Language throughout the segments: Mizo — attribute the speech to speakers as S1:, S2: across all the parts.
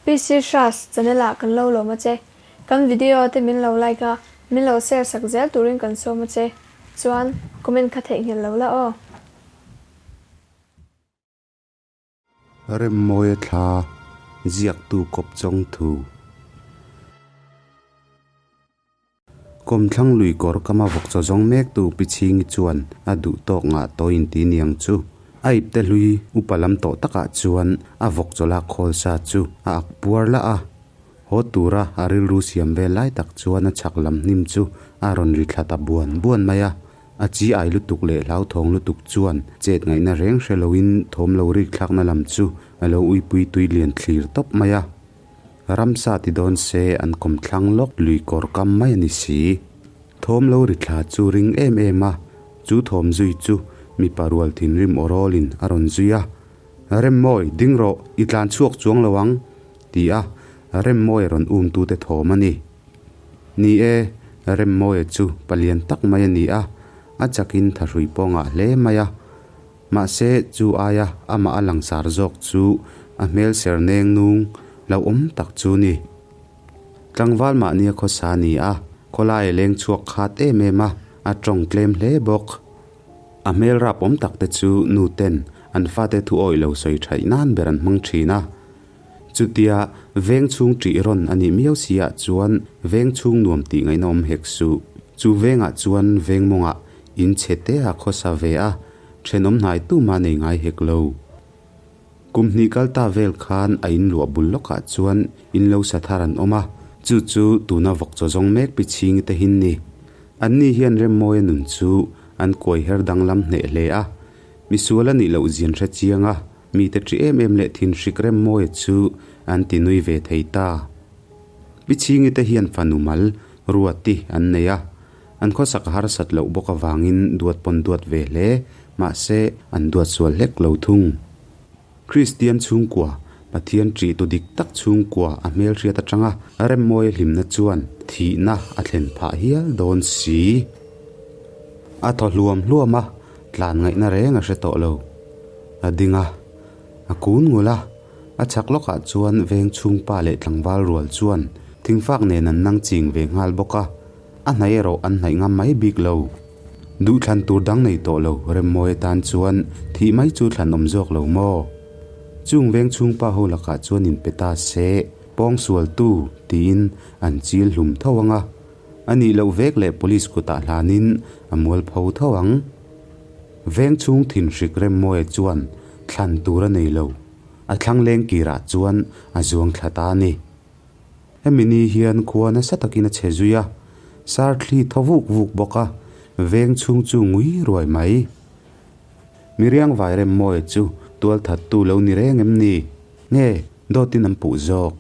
S1: PC Hras channel ah kan lo lawm a che. Kan video te min lo like a, min lo share sak zel turin kan sawm a che. Chuan comment kha theihnghilh lo la aw.
S2: Remmawia thla ziaktu kawp chawng thu. Kawmthlang lui kawr kama vawk chaw zawng mektu Pi Chhingi chuan a duh tawk ngah tawh in ti niang chu. A ipte hlui upa lam tawh takah chuan a vawk chaw lak khawl sa chu a ak puar lah a. Haw tura a rilru siam vel lai tak chuan a chhak lam hnim chu a rawn ri thla ta buan buan mai a. A chi ai lutuk leh hlauthawng lutuk chuan chet ngaihna reng hre loin thawm lo rik thlakna lam chu a lo uipui tui lian thlir tawp mai a. Ramsa ti dawn se an kawm thlang lawk lui kawr kam mai a ni si. Thawm lo ri thla chu ring em em a, chu thawm zui chu mipa rual thinrim aw rawlin a rawn zui a. Remmawi, ding rawh, i tlan chhuak chuang lo ang, ti a Remmawi a rawn um tute thawm a ni. Ni e, Remmawia chu palian tak mai a ni a, a chakin thahrui pawh ngah hle mai a. Mahse, chu aia amah a langsar zawk chu a hmel ser neng nung lo awm tak chu ni. Tlangval mahnia khawsa a ni a, khawlai a leng chhuak khat em em a, a tawng tlem hle bawk. A hmel rap awm tak te chu nu ten an fate thu awih lo sawi thaih nan ber an hmang thin a. Chutia veng chhung ṭih rawn a nih miau si ah chuan veng chhung nuam tih ngaihna awm hek suh. Chu vengah chuan veng mawngah in chhe te a khawsa ve a, thenawm hnai tuma nei ngai hek lo. Kum hnih kal ta vel khan a in luah bul lawkah chuan in lo sa thar an awm a, chu chu tuna vawk chaw zawng mek pi chhingi te hin ni. Anni hian Remmawia nun chu an kuai her danglam hneh hle a, misual a nih loh zian hre chiang a, Mite ṭi em em leh thinhrik Remmawia chu an ti nui ve thei ta. Pi Chhingi te hian fanu mal, Ruati, an nei a. An khawsak a harsat loh bawk avangin duat pawn duat ve hle, mahse an duat sual hlek lo thung. Kristian chhungkua, Pathian ṭih tu dik tak chhungkua a hmelhriat aṭanga Remmawia hlimna chuan thihna a thlen phah hial dawn si. A thaw hluam hluam a, tlan ngaihna reng a hre tawh lo. A ding a, a kun ngul a, a chhak lawkah chuan veng chhungpa leh tlangval rual chuan thingfak nen an nang ching ve nghal bawk a, a hnaih erawh an hnaih ngam mai bik lo. Duhthlan tur dang nei tawh lo Remmawi atan chuan thih mai chu thlan awm zawk lo maw? Chung veng chhungpa ho lakah chuan inpe ta se, pawng sualtu tiin an chil hlum tho ang a, a nih loh vek leh police kutah hlanin a mualpho tho ang. Veng chhung thinhrik Remmawia chuan thlan tur a nei lo, a thlang leng kirah chuan a zuang thla ta a ni. Hemi ni hian khua nasa takin a chhe zui a, sar thli thaw vuk vuk bawk a, veng chhung chu ngui ruai mai. Miriang vai Remmawia chu tualthattu lo ni reng em ni? Nge, dawtin an puh zawk?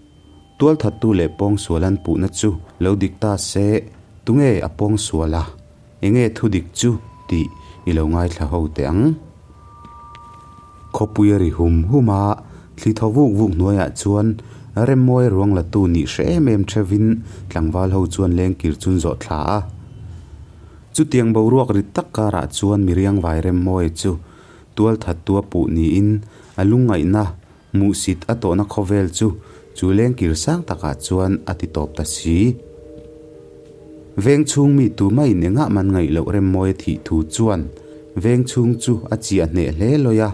S2: Tualthattu leh pawngsual an puhna chu lo dik ta se, tunge a pawngsual a? Enge thudik chu tih i lo ngaithla ho teh ang. Khawpui a ri hum hum a, thli thaw vuk vuk hnuaiah chuan Remmawi ruang la tu nih hre em em thevin tlangval ho chuan lengkir chun zawh thla a. Chutiang boruak rit tak karah chuan miriangvai Remmawi chu tualthat tua puh niin a lungngaihna Hmuhsit a tawhna khawvel chu chu lengkir sang takah chuan a ti tawp ta si. Veng chhung mi tumah in engah man ngaih loh Remmawi a thih thu chuan veng chhung chu a chiah hneh hle lawi a.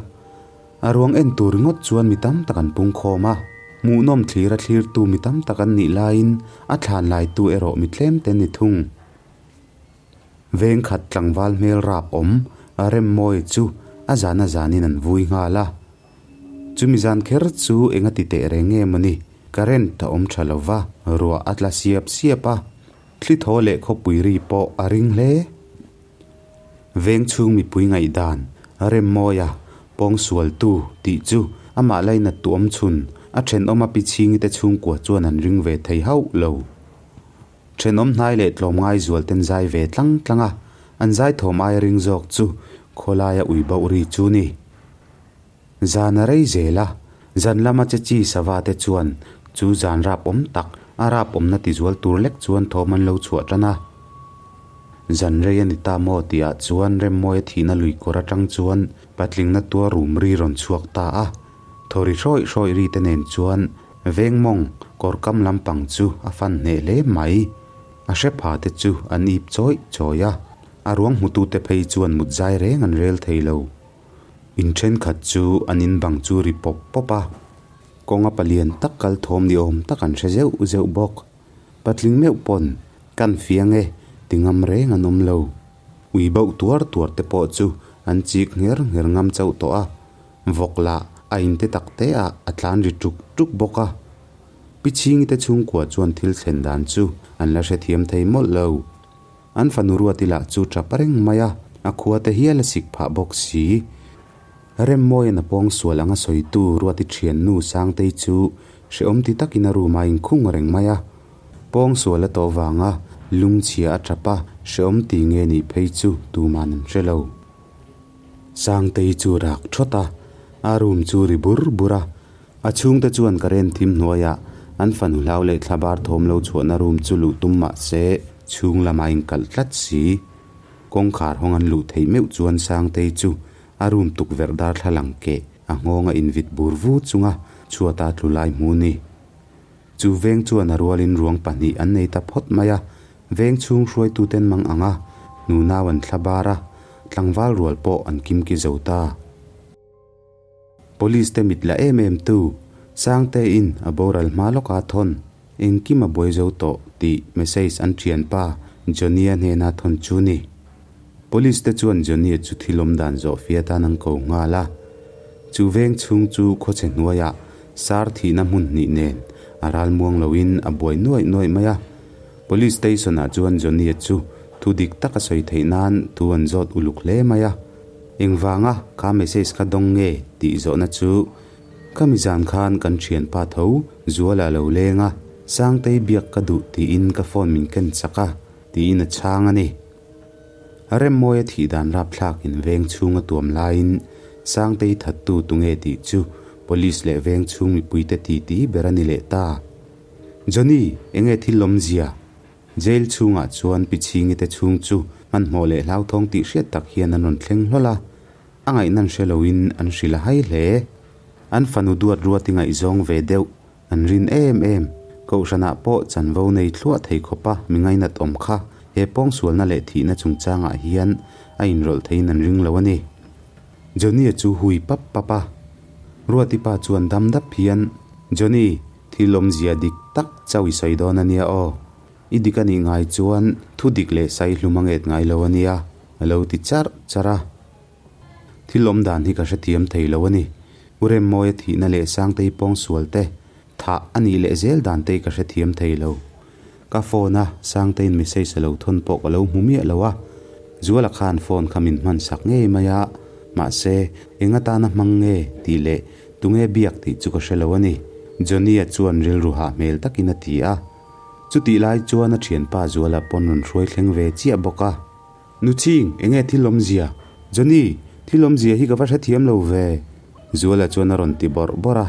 S2: A ruang en tur ringawt chuan mi tam tak an pung khawm a. Hmuhnawm thlir a thlirtu mi tam tak an nih laiin a thlan laitu erawh mi tlem te ni thung. Veng khat tlangval hmel rap awm Remmawi chu a zan a zanin an vui nghal a. Chumi zan kher chu eng a ti teh reng nge mawni? Current a awm tha lo va, ruah a tla siap siap a, thli thaw leh khawpui ri pawh a ring hle. Veng chhung mipui ngaihdan, Remmawia, pawngsualtu tih chu amah lainat tu awm chhun, a thenawm a pi chhingi te chhungkua chuan an ring ve thei hauh lo. Thenawm hnai leh tlawmngai zual ten zai ve tlang tlang a, an zai thawm aia ring zawk chu khawlaia ui bauh ri chu ni. Zan a rei zel a, zan lama che chi sava te chuan chu zan rap awm tak a rap awmna tizual tur lek chuan thawm an lo chhuah tan a. Zan rei a ni ta maw tihah chuan Remmawia thihna lui kawr atang chuan patlingna tua rum ri rawn chhuak ta a, thaw ri hrawih hrawih ri te nen chuan Veng mawng kawr kam lampang chu a fan hneh hle mai. A hre pha te chu an ip chawih chawih a, a ruang hmutute phei chuan mut zai reng an rel thei lo. In thenkhat chu an in bang chu ri pawp pawp a, kawnga palian tak kal thawm ni awm tak an hre zeuh zeuh bawk. Patling meuh pawn kan fiang e ti ngam reng an awm lo. Ui bauh tuar tuar te pawh chu an chik ngher ngher ngam chauh tawh a, vawk lah a in te tak te ah a tlan ri tuk tuk bawk a. Pi Chhingi te chhungkua chuan thil thlen dan chu an la hrethiam thei mawlh lo. An fanu Ruati lah chu tap reng mai a, a khua te hial a sik phah bawk si. Remmawia'n a pawng sual anga sawitu Ruati thiannu Sangtei chu hrehawm ti takin a room a inkhung reng mai a. Pawng sual a tawh vanga lungchhia a tap a, hrehawm ti nge nih phei chu tuman an hre lo. Sangtei chu rak thawt a, a room chu ri bur bur a. A chhungte chuan current thim hnuaiah an fanu hlau leh thlabar thawm lo chhuahna room chu luh tum mah se chhung lama inkalh tlat si. Kawngkhar hawng an luh theih meuh chuan Sangtei chu a room tukverh darthlalang keh a nghawnga invit bur vu chunga chhuata tlu lai hmu ni. Chu veng chuan a rualin ruang pahnih an nei ta phawt mai a, veng chhung hruaituten mang ang a, nunau an thla bar a, tlangval rual pawh an kimki zo ta. Police te mit la em em tu, Sangtein a boral hma lawka thawn, engkim a buai zo tawh tih message an thianpa Johnny-a hnena thawn chu ni. Police te chuan Johnny-a chu thil awm dan zawh fia tan an ko nghal a. Chu veng chhung chu khawchhe hnuaiah sar thihna hmun hnih nen a ral muang loin a buai nuaih nuaih mai a. Police station ah chuan Johnny-a chu thu dik tak a sawi theih nan thu an zawt uluk hle mai a. Engvanga kha message kha dawng nge tih zawhna chu ka mi zan khan kan thianpa tho Zuala lo leng a, Sangtei biak ka duh tiin ka phone min ken chak a tiin a chhang a ni. Remmawia thih dan rapthlakin veng chhung a tuam laiin Sangtei thattu tunge tih chu Police leh veng chhung mipuite titi ber a ni leh ta. Johnny, enge thil awmzia? Jail chhungah chuan Pi Chhingi te chhung chu hmanhmawh leh hlauthawng tih hriat tak hian an rawn thleng hlawl a, a ngaihna an hre loin an hrilh a hai hle. An fanu duat ruat i ngaihzawng ve deuh An rin em em. Kohhranah pawh chanvo nei thluah thei khawpa mi ngainat awm kha he pawngsualna leh thihna chungchangah hian a inrawlh theiin an ring lo a ni. Johnny-a chu hui pap pap a. Ruati pa chuan dam dap hian, Johnny, thil awmzia dik tak chauh i sawi dawn a nia aw. I dik a nih ngai chuan thu dik leh sai hlum a nget ngai lo a nia, a lo ti charh charh a. Thil awm dan hi ka hrethiam thei lo a ni. U Remmawia thihna leh Sangtei pawngsual te thah a nih leh zel dan te ka hrethiam thei lo. Ka phone a Sangteiin message a lo thawn pawh ka lo hmu miah lo a. Zuala khan phone kha min hman sak ngei mai a, mahse eng atana hmang nge tih leh tunge biak tih chu ka hre lo a ni, Johnny-a chuan rilru hah hmel takin a ti a. Chutih lai chuan a thianpa Zuala pawn rawn hruai thleng ve chiah bawk a. Nuching, enge thil awmzia? Johnny, thil awmzia hi ka va hrethiam lo ve. Zuala chuan a rawn ti bawrh bawrh a,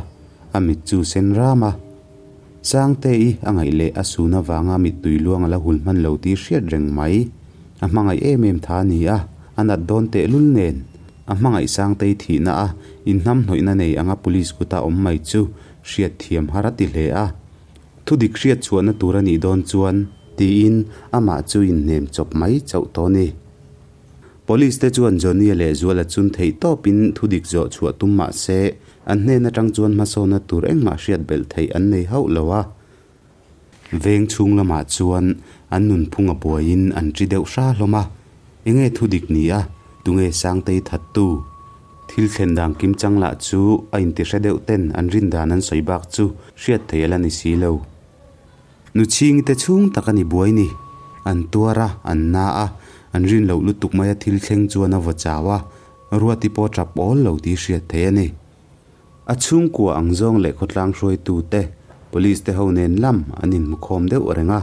S2: a mit chu sen ram a. Sangte-i a ngaih leh a sun avanga mittui luang a la hul hman lo tih hriat reng mai. A hmangaih em em tha a ni a, a nat dawn tehlul nen. A hmangaih Sangtei thihna a inhnamhnawihna nei anga police kuta awm mai chu hriatthiam har a ti hle a. Thu dik hriat chhuahna tur a nih dawn chuan tiin amah chu inhnem chawp mai chauh tawh a ni. Police te chuan Johnny-a leh Zuala chun theih tawpin thu dik zawh chhuah tum mah se an hnen atang chuan hmasawnna tur engmah hriat belh theih an nei hauh lo a. Veng chhung lamah chuan an nunphung a buaiin an ṭi deuh hra hlawm a. Enge thu dik ni a, tunge Sangtei thattu? Thil thlen dan kim chang lah chu a intihre deuh ten an rin dan an sawi bak chu hriat thei a la ni si lo. Nu chhingi te chhung tak a ni buai ni. An tuar a, an na a, an rin loh lutuk mai a thil thleng chuan a vaw chau a, Ruati pawh tap awl lo tih hriat thei a ni. A chhungkua ang zawng leh khawtlang hruaitu te, Police te ho nen lam an inhmukhawm deuh reng a.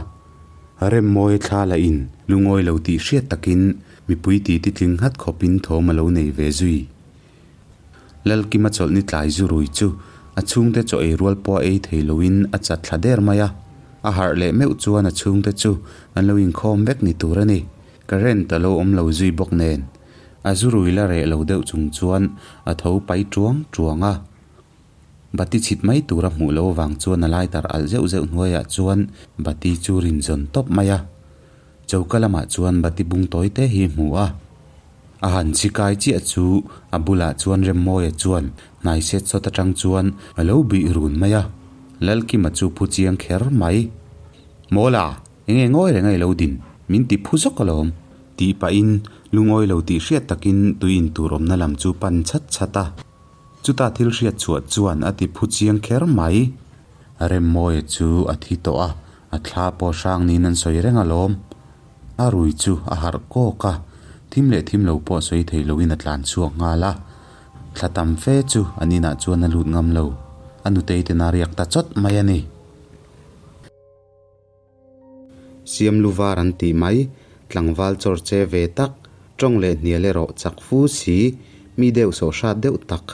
S2: Remmawi thla la in lungawi lo tih hriat takin mipui ti ti tling nghat khawpin thawm a lo nei ve zui. Lalkima chawlhni tlai zu rui chu a chhungte chaw ei rual pawh a ei thei loin a chat thla der mai a. A harh leh meuh chuan a chhungte chu an lo inkhawm vek ni tur a ni. Current a lo awm lo zui bawk nen a zu rui la reh lo deuh chung chuan a tho pai tuang tuang a. Bati chhit mai tur a hmuh loh avang chuan a lighter alh zeuh zeuh hnuaiah chuan bati chu rin zawn tawp mai a. Choka lamah chuan bati bung tawi te hi hmu a. A han chhi kai chiah chu a bulah chuan Remmawia chuan hnai set sawt atang chuan a lo bih run mai a. Lalkima chu phu chiang kher mai. Mawla, enge ngawi reng a i lo din? Min ti phu zawk alawm. Tih pahin lungawi lo tih hriat takin tui in tur awmna lam chu pan chhat chhat a. Chuta thil hriat chhuah chuan a ti phu chiang kher mai. Remmawia chu a thi tawh a, a thla pawh hrang niin an sawi reng alawm. A rui chu a harh kawk a, thim leh thim lo pawh sawi thei loin a tlan chhuak nghal a. Thla tam fe chu an inah chuan a lut ngam lo. A nutei ten a riak ta chawt mai a ni. Siam lu var an tih mai, tlangval chawr che ve tak, tawng leh hnial erawh chak fu si, mi deuh sawh hrat deuh tak,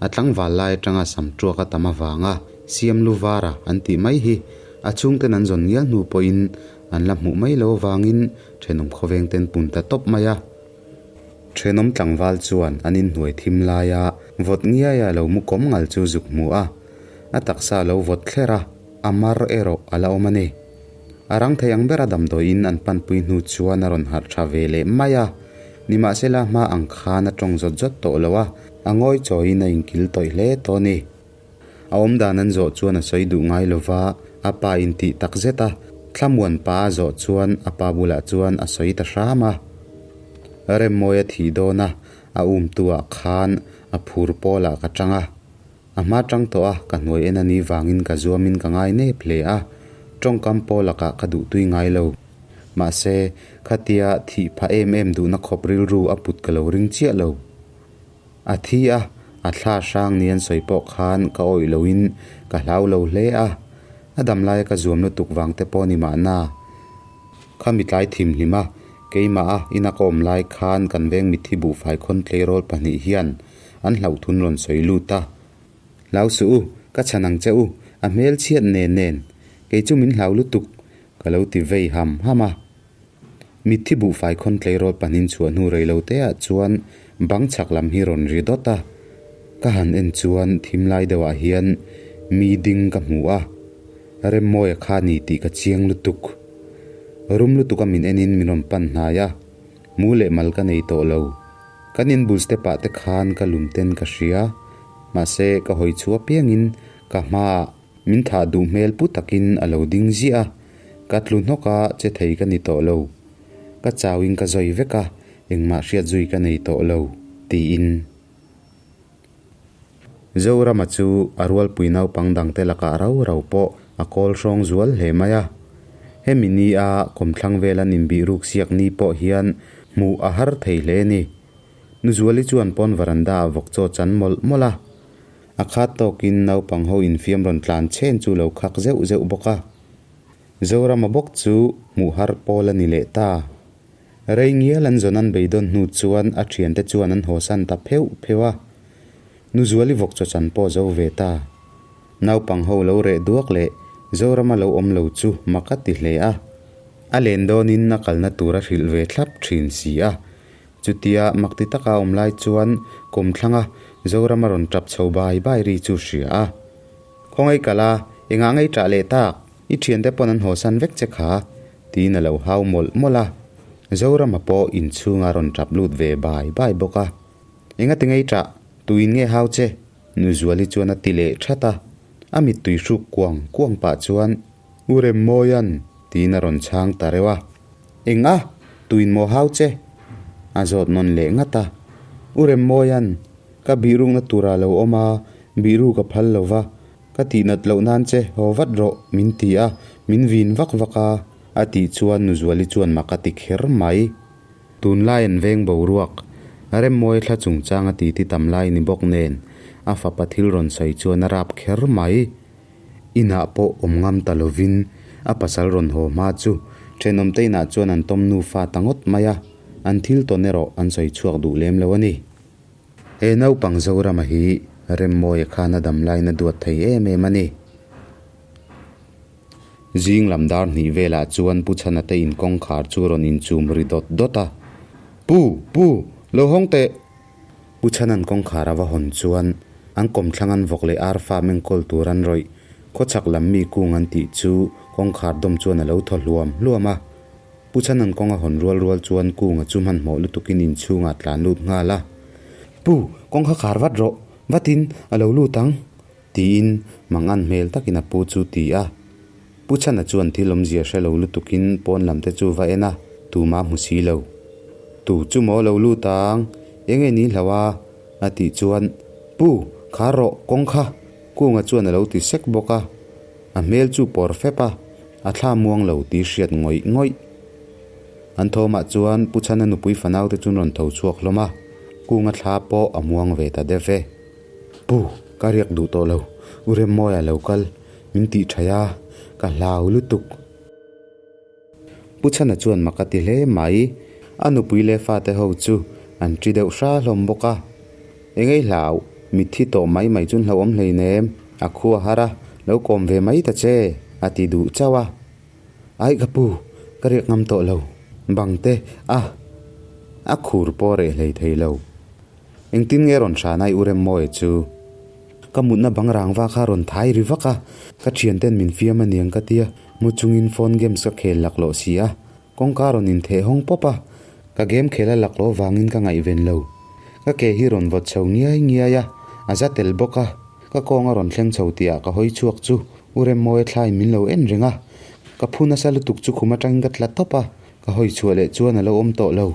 S2: a tlangval lai atanga sam tuak a tam avanga siam lu vara an tih mai hi a chhungten an zawn ngial hnu pawhin an la hmuh mai lo avangin thenawm khawveng ten pun ta tawp mai a. Thenawm tlangval chuan an inhnuai thim laia vawt ngiaia lo mu kawm ngal chu zuk hmu a, a taksa lo vawt thler a. A mar erawh a la awm a ni. A rang thei ang bera damdawiin an panpui hnu chuan a rawn harh tha ve leh mai a. Nimahsela hma ang khan a tawng zawt zawt tawh lo a, a ngawi chawiin a inkil tawih hle tawh a ni. A awmdan an zawh chuan a sawi duh ngai lo va, a pa intih tak zet a, thlamuan pa a zawh chuan a pa bulah chuan a sawi ta hram a. Remmawia thih dawn a, a umtuah khan a phur pawlah ka tang a. A hma tang tawh a, ka hnuai en a nih vangin ka zuamin ka ngai nep hle a, tawngkam pawh lakah ka duhtui ngai lo. Mahse, khatia thih phah em em duhna khawp rilru a put ka lo ring chiah lo. A thi a, a thla hrang ni an sawi pawh khan ka awih loin ka hlau lo hle a, a dam laia ka zuam lutuk vang te pawh ni mahna. Khami tlai thimhlim a, keimah a ina ka awm lai khan kan veng mitthi buhfai khawn tleirawl pahnih hian An hlauhthun rawn sawi lut a. Hlau suh u, ka chhan ang che u, a hmel chhiat nen nen, kei chu min hlau lutuk, ka lo ti vei ham ham a. Mitthi buhfai khawn tleirawl pahnin chhuah hnu rei lo te ah chuan bang chhak lam hi rawn ri dawt a. Ka han en chuan thim lai deuh ah hian mi ding ka hmu a, Remmawia kha ni tih ka chiang lutuk. Rum lutuk a min en in min rawn pan hnai a, mu leh mal ka nei tawh lo. Kan inbul step ah te khan ka lum ten ka hria, mahse ka hawi chhuah piangin ka hmaah min thah duh hmel pu takin a lo ding ziah a, ka tlu hnawk a che thei ka ni tawh lo. Ka chauin ka zawi vek a, engmah hriat zui ka nei tawh lo, tiin. Zorama chu a rualpui naupang dangte lakah rau rau pawh a kawl hrawng zual hle mai a. Hemi ni a kawmthlang vel an inbih ruk siak ni pawh hian hmuh a har thei hle ni. Nuzuali chuan pawn varanda ah vawk chaw chan mawlh mawlh a. A khat tawkin naupang ho infiam rawn tlan chhen chu lo khak zeuh zeuh bawk a. Zorama bawk chu hmuh har pawl a ni leh ta. Rei ngial an zawn an beidawn hnu chuan a thiante chuan an hawsan ta pheuh pheuh a. Nuzuali vawk chaw chan pawh zo ve ta. Naupang ho lo reh duak leh Zorama lo awm lo chu mak a ti hle a. A len dawnin a kalna tur a hrilh ve thlap thin si a. Chutia mak ti taka awm lai chuan kawmthlanga Zorama rawn tap chho bai bai ri chu hria a. Khawngaih kal a, engah ngei tah leh tak? I thiante pawn an hawsan vek che kha. Tiin a lo hau mawlh mawlh a. Zorama pawh inchhunga rawn tap lut ve bai bai bawk a. Enga ti ngei tah? Tuin nge hau che? Nuzuali chuan a ti leh that a. A mittui hruk kuang kuang pah chuan, U Remmawian! tiin a rawn chhang ta reuh a. Eng a? Tuin maw hau che? A zawt nawn leh ngat a. U Remmawian! Ka bihrukna turah lo awm a, bihru ka phal lo va. Ka tihnat loh nan che haw vat rawh min ti a, min vin vak vak a, a tih chuan Nuzuali chuan mak a ti kher mai. Tunlai an veng boruak, a remmawi thla chungchang a titi tam lai ni bawk nen a fapa thil rawn sawi chuan a rap kher mai. Inah pawh awm ngam ta lovin a pasal rawn haw hma chu thenawmte inah chuan an tawm nufa ta ngawt mai a, an thil tawn erawh an sawi chhuak duh lem lo a ni. He naupang Zorama hi Remmawia khan a dam lain a duat thei em em a ni. Zing lam dar hnih velah chuan Pu Chhana te in kawngkhar chu rawn inchum ri dawt dawt a. Pu! Pu! Lo hawng teh! Pu Chhana'n kawngkhar a va hawn chuan. An kawmthlang an vawk leh ar farm enkawl tur an rawih. Khawchhak lam mi kung an tih chu kawngkhar dawm chuan a lo thaw hluam hluam a. Pu Chhanan kawng a hawn rual rual chuan Kunga chu hmanhmawh lutukin inchhungah tlan lut nghal a. Pu, kawng kha khar vat rawh, vatin a lo lut ang, tiin mangan hmel takin a pu chu ti a. Pu Chhana chuan thil awmzia hre lo lutukin pawn lam te chu va en a, tumah hmu si lo. Tu chu maw lo lut ang, enge ni hlo a? a tih chuan, Pu, khar rawh, kawng kha, Kunga chuan a lo ti sek bawk a. A hmel chu pawr fep a, a thla muang lo tih hriat ngawih ngawih. An thawmah chuan Pu Chhana nupui fanau te chuan rawn tho chhuak hlawm a, Kunga thla pawh a muang ve ta deuh e. Pu, ka riak duh tawh lo, U Remmawia lo kal, min tih thaih a, ka hlau lutuk. Pu Chhana chuan mak a ti hle mai. A nupui leh fate ho chu an ṭi deuh hra hlawm bawk a. Engei hlau, mitthi tawh mai mai chuan hlauhawm hleinem, a khu a har a, lo kawm ve mai ta che, a ti duh chauh a. Aih ka pu, ka riak ngam tawh lo, bangte a, a khur pawh reh hlei thei lo. Engtin nge rawn hran a i u Remmawia chu? Ka mutna bang rang va kha rawn thai ri vak a, ka thianten min fiam aniang ka tia, mu chungin phone games ka khel laklawh si a, kawngka rawn intheh hawng pawp a, ka game khel a laklawh vangin ka ngaihven lo. Ka ke hi rawn vawt chho ngiai ngiai a, a za tel bawk a, ka kawng a rawn thleng chho tihah ka hawi chhuak chu u Remmawia thlaiin min lo en reng a, ka phu nasa lutuk chu khum atangin ka tla tawp a, ka hawi chhuah leh chuan a lo awm tawh lo.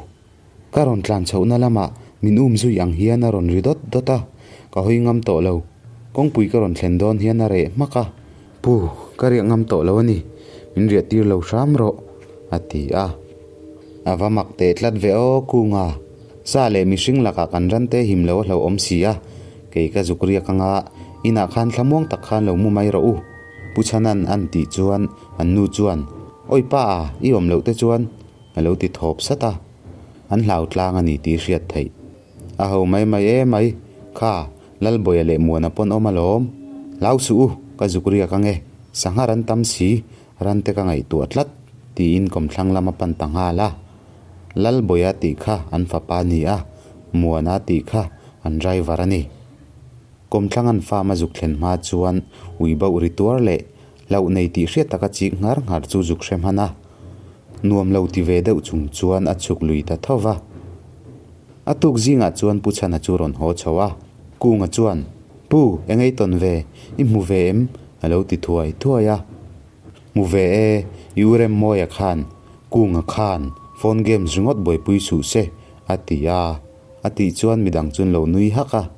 S2: Ka rawn tlan chhohna lamah min um zui ang hian a rawn ri dawt dawt a, ka hawi ngam tawh lo. Kawngpui ka rawn thlen dawn hian a reh hmak a. Pu, ka riah ngam tawh lo a ni, min riah tir lo hram rawh, a ti a. A va mak teh tlat ve aw, Kunga. Sa leh mihring lakah kan ran te him lo a hlauhawm si a, kei ka zuk riak anga inah khan thlamuang tak khan lo mu mai rawh u, Pu Chhanan an tih chuan an nu chuan, Awi pa a, i awm loh te chuan A lo ti thawp sat a, an hlau tlang a ni tih hriat theih. A ho mai mai e mai, kha, Lalbawia leh Muana pawn awm alawm. Hlau suh u, ka zuk riak ange, sangha ran tam si, ran te ka ngaihtuah tlat, tiin kawmthlang lam a pan ta nghal a. Lalbawia tih kha an fapa a ni a, Muana tih kha an driver a ni. Kawmthlang an farm a zuk thlen hma chuan ui bauh ri tuar leh Hlauh nei tih hriat taka chik nghar nghar chu zuk hre hman a, nuam lo ti ve deuh chung chuan a chhuk lui ta tho va. A tuk zingah chuan Pu Chhana chu rawn haw chho a, Kunga chuan, Pu, eng ei tawn ve, i hmu ve em? a lo ti thuai thuai a. Hmu ve e, i u Remmawia khan, Kunga khan, phone games ringawt buaipui suh se, a ti a. A tih chuan midang chuan lo nui hak a.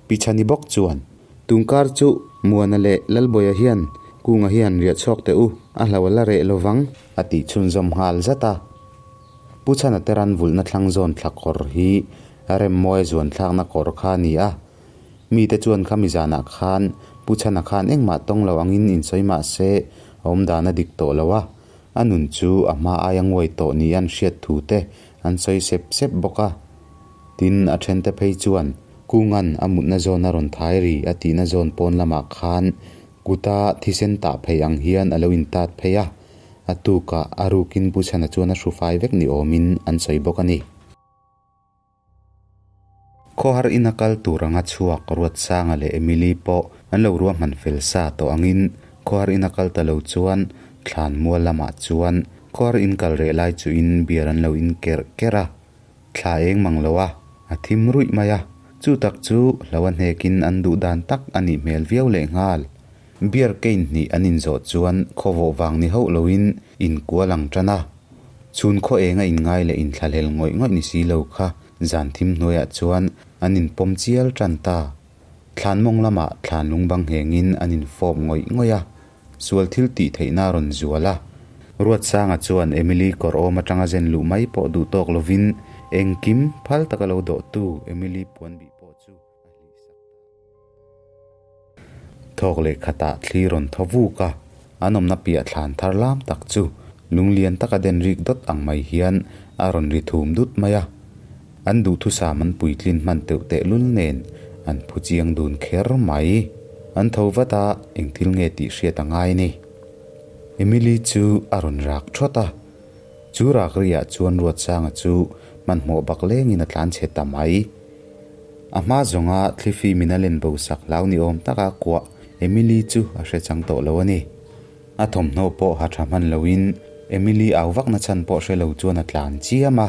S2: Pi Chhani bawk chuan, Tungkar chu Muana leh Lalbawia hian Kunga hian riah chhuak teh u, a hlo a la reh lo vang, a tih chhunzawm nghal zat a. Pu Chhana te ran vulhna thlang zawn thla kawr hi Remmawia zuan thlakna kawr kha a ni a. Mite chuan khami zanah khan Pu Chhana khan engmah tawng lo angin insawi mah se a awm dan a dik tawh lo a, a nun chu a hma aia nguai tawh ni an hriat thu te an sawi sep sep bawk a. Tin, a thente phei chuan Kungan a mutna zawn a rawn thai ri a tihna zawn pawn lamah khan kuta thisen tah phei ang hian a lo intat phei a, a tukah a rukin Pu Chhana chuan a hru fai vek ni awmin an sawi bawk a ni. Khawhar ina kal tur anga chhuak Ruatsanga leh Emily pawh an lo ruahman fel sa tawh angin khawhar ina kal ta lo chuan thlan mual lamah chuan khawhar in kal reh lai chuhin beer an lo in kerh kerh a. Thla eng mang lo a, a thim ruih mai a, chu tak chu hlo a hnekin an duh dan tak a nih hmel viau leh nghal. Beer cane hnih an inzawh chuan khawvawh vang ni hauh loin inkual ang tan a. Chhun khaw eng a inngai leh inthlahlel ngawih ngawih ni si lo kha zan thim hnuaiah chuan an inpawm chial tan ta. Thlan mawng lamah thlan lung bang nghengin an infawp ngawih ngawih a. Sual thil tih theihna a rawn zual a. Ruatsanga chuan Emily kawr awm atanga zen luh mai pawh duh tawk lovin engkim phal taka lo dawhtu Emily puan bih pawh chu a hlih sak ta a. Thawk leh khatah thli rawn thaw vuk a, an awmna piah thlan thar lam tak chu lunglian taka den rik dawt ang mai hian a rawn ri thum dut mai a. An duhthusam an puitlin hman teuh tehlul nen an phu chiang dun kher mai. An tho vat a, eng thil nge tih hriat a ngai ni. Emily chu a rawn rak thawt a, chu rak riah chuan Ruatsanga chu hmanhmawh bak lengin a tlan chhe ta mai. A hma zawnga thlifi min a len bo sak hlau ni awm taka kuah Emily chu a hre chang tawh lo a ni. A thawmhnaw pawh ha tha hman loin Emily au vak na chhan pawh hre lo chuan a tlan chiam a.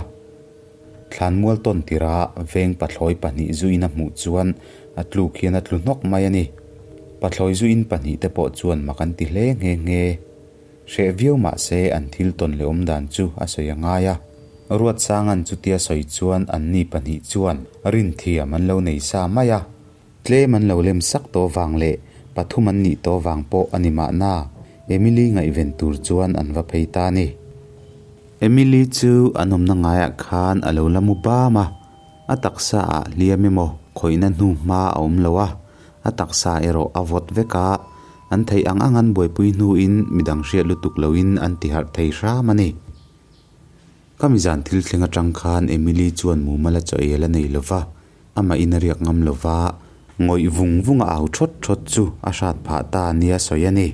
S2: Thlanmual tawn tirha veng pathlawi pahnih zuin a hmuh chuan a tluk hian a tlu hnawk mai a ni. Pathlawi zuin pahnih te pawh chuan mak an ti hle nghe nghe. Hreh viau mah se an thil tawn leh awm dan chu a sawi a ngai a. Ruatsanga'n chutia sawi chuan anni pahnih chuan rinthiam an lo nei sa mai a. Tlem an lo lem sak tawh vang leh pathum an nih tawh vang pawh a ni mahna, Emily ngaihven tur chuan an va phei ta a ni. Emily chu an awmna ngaiah khan a lo la mu bam a, a taksa ah hliam emaw khawihna hnu hma a awm lo a, a taksa erawh a vawt vek a, an theih ang ang an buaipui hnuin midang hriat lutuk loin an ti harh thei hram a ni. Ka mizan thil thleng atang khan Emily chuan mumal a chaw el a nei lo va, amah in a riak ngam lo va, ngawih vung vung a au thawt thawt chu a hrat phah ta nia sawi a ni.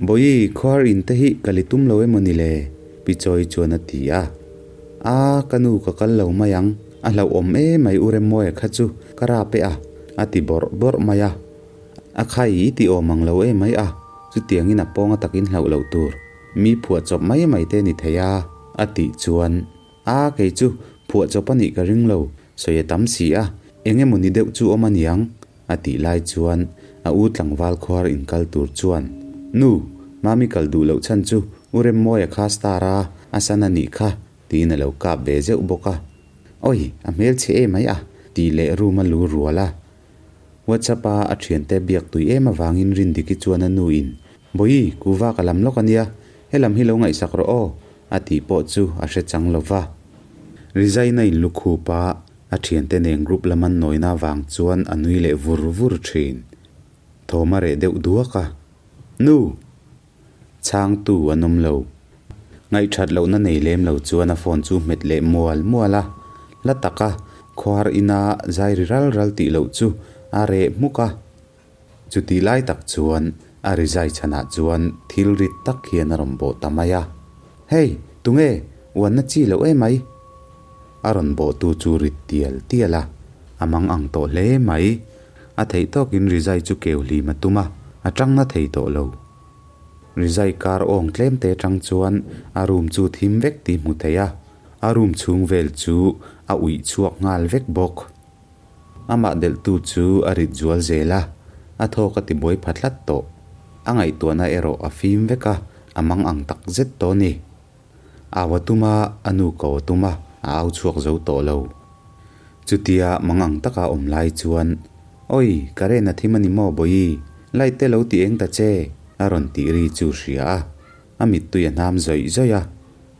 S2: Bawihi, khuar in te hi ka li tum lo emaw ni le? Pi Chawi chuan a ti a. A, ka nu ka kal lo mai ang, a hlauhawm em mai u Remmawia kha chu ka rap e a, a ti bawrh bawrh mai a. A khai i ti awm ang lo em mai a, chutiangin a pawnga takin hlauh loh tur, mi phuahchawp mai mai te ni thei a, a tih chuan, A, kei chu phuahchawp a nih ka ring lo, sawi a tam si a, eng emaw ni deuh chu awm a niang, a tih lai chuan a u tlangval khuar inkal tur chuan, Nu, Mami kal duh loh chhan chu U Remmawia kha star a, a san a nih kha, tiin a lo kap ve zeuh bawk a. Awi, a hmelchhe em mai a, tih leh room a lu rual a. WhatsApp a a thiante biak tui em avangin Rindiki chuan a nu in, Bawihi, kuva ka lam lawk a nia, helam hi lo ngaihsak rawh aw, a tih pawh chu a hre chang lo va. Resign a inlukhup a, a thiante nen group lam an nawina avang chuan a nui leh vur vur thin. Thawm a reh deuh duak a, Nu! Chhangtu an awm lo. Ngaihthat lohna nei lem lo chuan a phone chu hmet leh mual mual a, hla taka khuar ina zai ri ral ral tih loh chu a reh hmuk a. Chutih lai tak chuan a rizai chhanah chuan thil rit tak hian a rawn bawh ta mai a. Hey! Tunge? Uanna chi loh emai? A rawn bawhtu chu rit tial tial a, a mang ang tawh hle mai. A theih tawkin rizai chu keu hlim a tum a, a tangna thei tawh lo. Rizai kar awng tlem te tang chuan a room chu thim vek tih hmu thei a, a room chhung vel chu a uih chhuak nghal vek bawk. Amah delhtu chu a rit zual zel a, a thawk a ti buai pha tlat tawh. A ngaihtuahna erawh a fim vek a, a mang ang tak zet tawh a ni. Au a tum a, a nu ko a tum a, a au chhuak zo tawh lo. Chutia mangang taka awm lai chuan, Awi, ka ren a thim a ni maw Bawihi, light te lo ti eng ta che, a rawn tih ri chu hria a. A mittui a hnam zawih zawih a,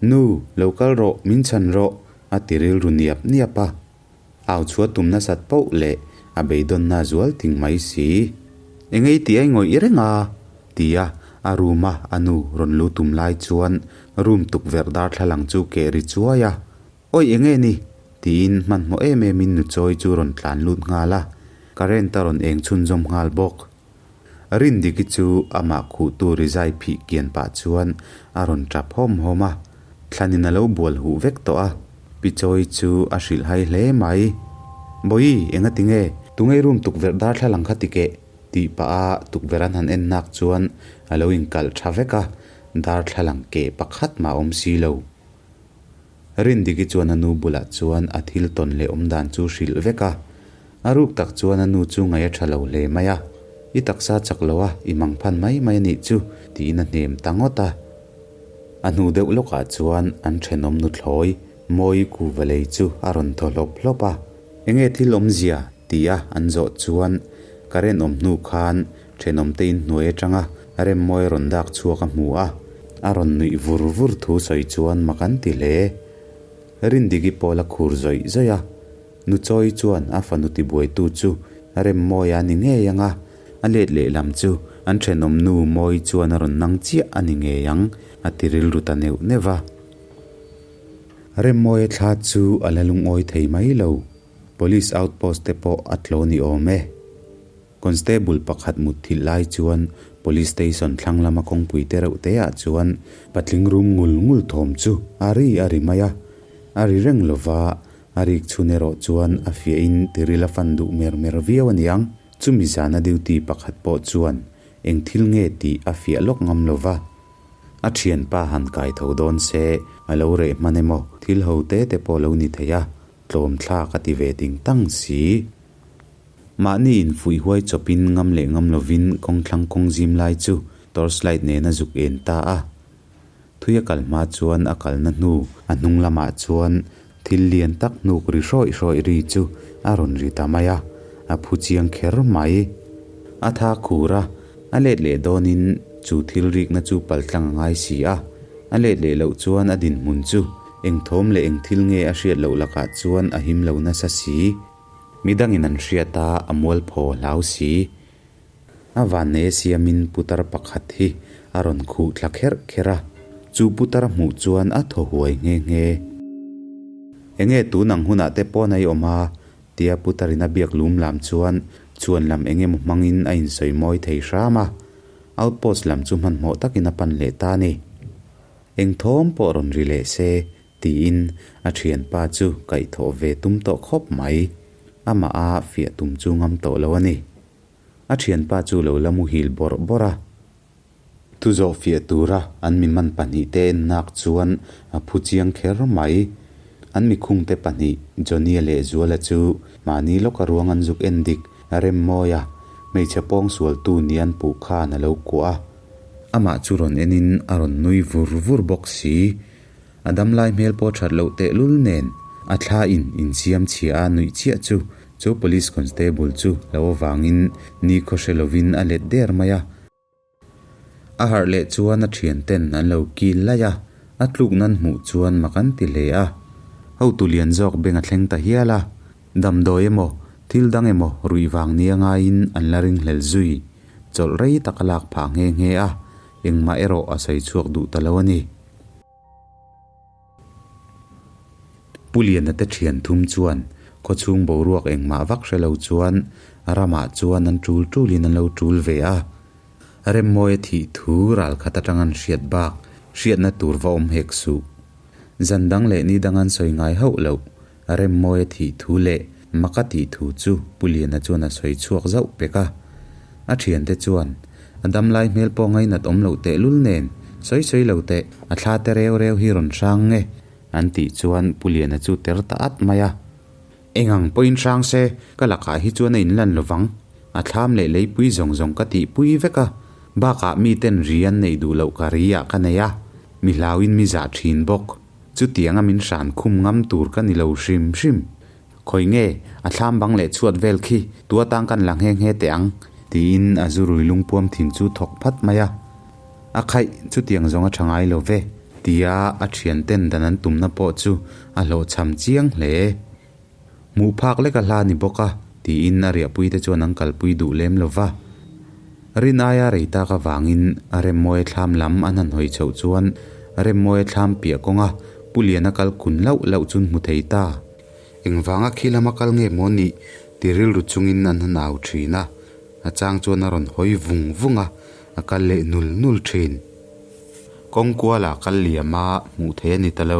S2: Nu, lo kal rawh, min chhan rawh, a ti rilru niap niap a. Au chhuah tum nasat poh leh a beidawnna zual ting mai si. Engei tih a ingawih reng a? Tia a room a a nu rawn lu tum lai chuan room tukverh darthlalang chu keh ri chuai a. Awi enge ni? Tiin hmanhmawh em em in nuchawi chu rawn tlan lut nghal a, current a rawn eng chhunzawm nghal bawk. Rindiki chu amah khuhtu rizai phih kian pah chuan a rawn tap hawm hawm a, thlanin a lo bual huh vek tawh a, Pichawi chu a hrilh hai hle mai. Bawihi, enga tinge? Tungei room tukverh darthlalang kha tikeh? tih pah a tukverh an han en nak chuan a lo inkalh tha vek a, darthlalang keh pakhat mah a awm si lo. Rindiki chuan a nu bulah chuan a thil tawn leh awm dan chu hrilh vek a. A ruk tak chuan a nu chu ngaih a tha lo hle mai a. I taksa chak lo a, i mang phan mai mai a nih chu, tiin a hnem ta ngawt a. A hnu deuh lawkah chuan an thenawm nuthlawi Mawi Kuvalei chu a rawn thaw hlawp hlawp a. Enge thil awmzia? tia an zawh chuan ka renawm hnu khan thenawmte inhnuai atanga Remmawi rawn dak chhuak a hmu a, a rawn nuih vur vur thu sawi chuan mak an ti hle. Rindiki pawl a khur zawih zawih a, Nuchawi chuan a fanu tibuaitu chu Remmawia a ni ngei ang a, a let lehlam chu an thenawm nu Mawi chuan a rawn nang chiah a ni ngei ang a ti rilru ta neuh neuh va. Remmawia thla chu a la lungawi thei mai lo, Police outpost te pawh a tlaw ni awm e. Constable pakhat mutthilh lai chuan Police Station thlang lama kawngpui te reuh te ah chuan patling rum ngul ngul thawm chu a ri a ri mai a. A ri reng lova, a rik chhun erawh chuan a fiahin tiril a fan duh mer mer viau a niang. Chumi zana duty pakhat pawh chuan eng thil nge tih a fiah lawk ngam lova. A thianpa han kai tho dawn se, a lo reh hman emaw thil ho te te pawh lo ni thei a, tlawm thlak a ti ve ting tang si. Mahni infuih huai chawpin ngam leh ngam lovin kawngthlang kawng zim lai chu torchlight nena zuk en ta a. Thui a kal hma chuan a kalna hnu a hnung lamah chuan thil lian tak hnuk ri hrawih hrawih ri chu a rawn ri ta mai a, a phu chiang kher mai. A tha khur a, a let leh dawnin chu thil rikna chu paltlang a ngai si a, a let leh loh chuan a dinhmun chu eng thawm leh eng thil nge a hriat loh lakah chuan a him lo nasa si. Midangin an hriat a, a mualphaw hlau si. A vannei a siamin putar pakhat hi a rawn khuh thla kherh kherh a, chu putar a hmuh chuan a thaw huai nghe nghe. Enge tun ang hunah te pawn a i awm a? tia putarin a biak lum lam chuan chhuan lam eng emaw hmangin a insawi mawi thei hram a, outpost lam chu hmanhmawh takin a pan leh ta a ni. Eng thawm pawh rawn ri leh se tiin a thianpa chu kaihthawh ve tum tawh khawp mai. Amah a fiah tum chu ngam tawh lo a ni. A thianpa chu lo la muhil bawrh bawrh a. Thu zawh fiah tura an mi man pahnihte ennak chuan a phu chiang kher mai. An mikhungte pahnih Johnny-a leh Zuala chu mahni lawka ruang an zuk en dik a rem mawi a, hmeichhe pawngsualtu ni an puh khan a lo kuah a. Amah chu rawn enin a rawn nui vur vur bawk si. A damlai hmel pawh that loh tehlul nen a thla in insiam chhia a nuih chiah chu chu police constable chu lo avangin nikhaw hre lovin a let der mai a. A harh leh chuan a thian ten an lo kil laih a, a tluk nan hmuh chuan mak an ti hle a. Hotu lian zawk beng a thleng ta hial a, damdawi emaw thil dang emaw ruih vang nia ngaiin an la ringhlel zui. Chawlh rei tak a lak phah nghe nghe a, engmah erawh a sawi chhuak duh ta lo a ni. Pu Liana te thian thum chuan khawchhung boruak engmah vak hre lo chuan ramah chuan an tul tulin an lo tul ve a. Remmawia thih thu ral khat atang an hriat bak hriatna tur va awm hek suh. Zan dang leh ni dang an sawi ngai hauh loh Remmawia thih thu leh maka tih thu chu Pu Liana chuan a sawi chhuak zauh pek a. A thiante chuan a damlai hmel pawh ngainat awm loh tehlul nen sawi sawi lo teh a thla te reu reu hi rawn hrang nge an tih chuan Pu Liana chu ter ta at mai a. Eng ang pawhin hrang se ka lakah hi chuan a inlan lovang. A thlam leh leipui zawng zawng ka tihpui vek a, bakah miten ri an neih duh loh ka ri ah ka nei a, mi hlauin mi zah thin bawk. Chutianga min hran khum ngam tur ka ni lo hrim hrim. Khawi nge, a thlam bang leh chhuat vel khi tu atang kan la nghe nghe teh ang? Tiin a zu rui lungpuam thin chu thawk phat mai a. A khaih, chutiang zawng a tha ngai lo ve, tia a thian ten dan an tumna pawh chu a hlawhchham chiang hle. Hmuh phak lek a hla ni bawk a, tiin a riahpui te chuan an kalpui duh lem lo va. Rin aia rei tak avangin a Remmawia thlam lam an han hawi chhoh chuan Remmawia thlam piah kawnga Pu Liana kal kun lauh lauh chun hmu thei ta. Engvanga khi lama kal nge maw nih ti rilru chungin an han au thin a, a chang chuan a rawn hawi vung vung a, a kal leh nul nul thin. Kawng kuala kal liama hmuh theih a ni ta lo.